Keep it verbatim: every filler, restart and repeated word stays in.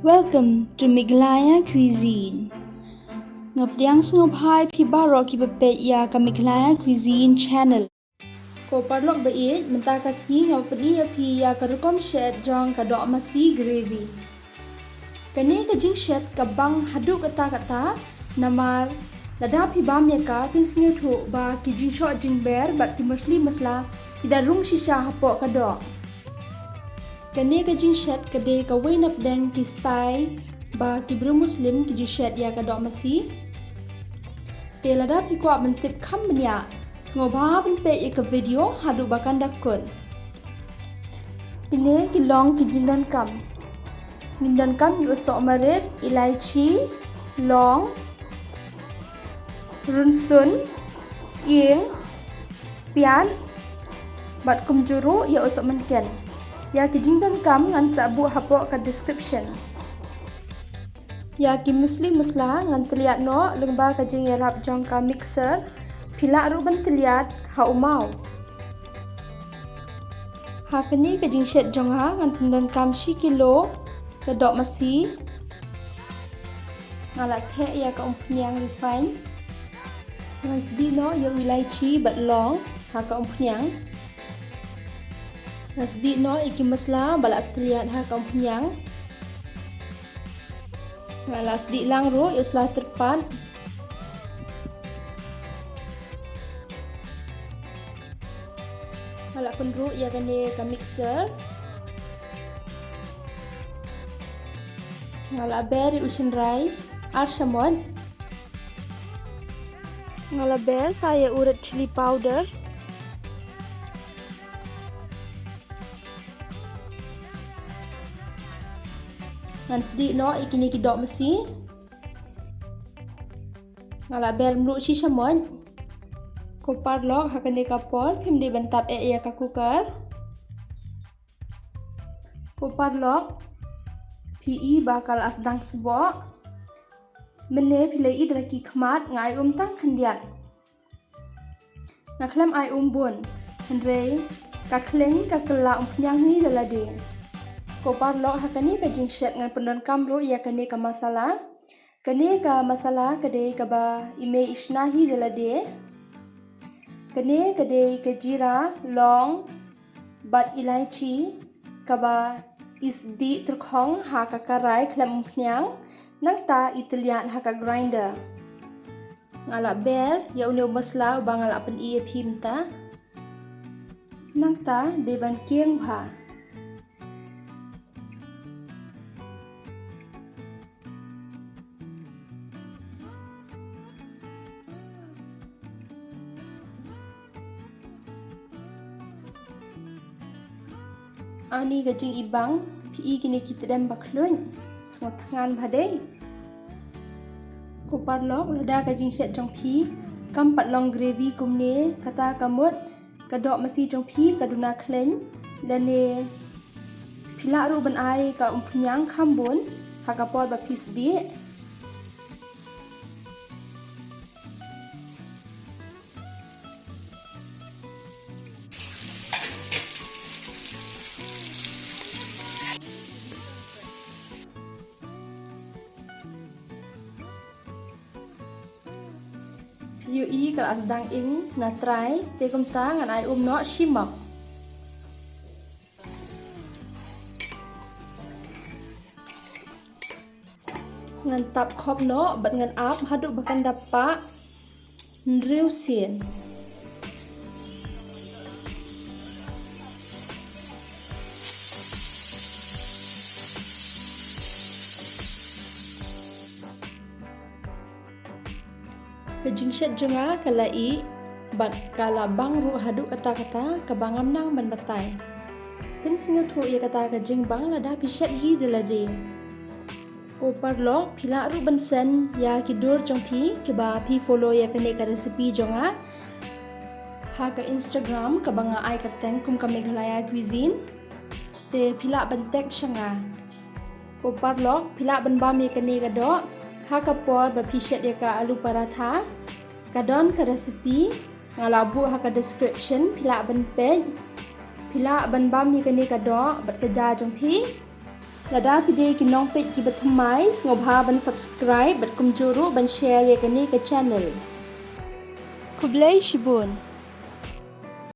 Welcome to Meghalaya Cuisine. Nga pdiang sngewbha ïa phi baroh kiba peit ïa ka Meghalaya Cuisine channel. Ko paralok ba ïeit, mynta ka sngi nga pyni ïa phi ïa ka rukom shet jong ka doh masi gravy. Kane ka jingshet ka bang haduh katta katta, namar lada phi bam ïa ka, phin sngewthuh ba ki jingshoh jingber bad ki masli masla ki da rung shisha hapoh ka doh. Kane ka jingshet ka dei kawei na pdeng ki style ba ki briew Muslim ki ju shet ïa ka doh masi. Te lada phi kwah ban tip kham bniah, sngewbha ban peit ïa ka video haduh ba kan da kut. Kine ki long ki jingdonkam. Ngin donkam ïa u soh marit, ilaichi, long, rynsun, sying, piat, bad kumjuh ruh ïa u soh mynken. Ïa ki jingdonkam ngan sa buh hapoh ka description. Ïa ki masli masla ngan tylliat noh lyngba ka jingïarap jong ka mixer, phi lah ruh ban tylliat ha u maw. Ha kane ka jingshet jong nga ngan pyndonkam shi kilo ka doh masi. Nga la theh ïa ka umphniang refine. Ngan sdieh noh ïa u ilaichi bad long ha ka umphniang. Ngan sdieh noh ïa ki masla ba la tylliat ha ka umphniang. Nga la sdieh lang ruh ïa u sla tyrpad. Nga la pynruh ïa kane ka mixer. Nga la ber ïa u shynrai ar shamoit. Nga la ber sa ïa u red chilli powder. Ngan sdieh noh ïa kine ki doh masi. Nga la ber mluh shi shamoit. Ko paralok, ha kane ka por phim dei ban tap eh ïa ka cooker. Ko paralok, phi i ba ka la sdang sboh. Mynne phi la i da la ki khmat, nga ai um tang khyndiat. Nga khlem ai um bun, hynrei ka khleiñ ka kylla umphniang hi da lade. Ko paralok, ha kane ka jingshet ngan pyndonkam ruh ïa kane ka masala. Kane ka masala ka dei kaba i mei i shna hi da lade. Kane ka dei ka jira, long, bad ilaichi, kaba i sdieh tyrkhong ha ka karai khlem umphniang, nangta i tylliat ha ka grinder. Nga la ber ïa une u masala uba nga la pyni ïa phi mynta. Nangta dei ban kieng bha. Ani ka jingibang, phi i kine ki tdem ba khluit, sngewthngan bha dei. Ko paralok, lada ka jingshet jong phi kam pat long gravy kumne, kata ka mut ka doh masi jong phi ka duna khleiñ, lane phi lah ruh ban ai ka umphniang kham bun ha ka por ba phi sdieh. Phi ïohi ka la sdang ing na trai, te kumta ngan ai um noh shi mok. Ngan tap khop noh bad ngan ap haduh ba kan da pah hynriew sien. Ka jingshet jong nga ka la ih bad ka la bang ruh haduh katta katta kaba ngam nang ban batai. Pynsngewthuh ïa kata ka jingbang lada phi shet hi da lade. Ko paralok, phi lah ruh ban send ïa ki dur jong phi kiba phi follow ïa kane ka recipe jong nga ha ka Instagram kaba nga ai kyrteng kum ka Meghalaya Cuisine. Te phi lah ban tag sha nga. Ko paralok, phi lah ban bam ïa kane ka doh ha ka por ba phi shet ïa ka aloo paratha. Ka don ka recipe nga la buh ha ka description, phi lah ban peit. Phi lah ban bam ïa kane ka doh bad ka ja jong phi. Lada phi dei ki nongpeit kiba thymmai, sngewbha ban subscribe bad kumjuh ruh ban share ïa kane ka channel. Khublei shibun.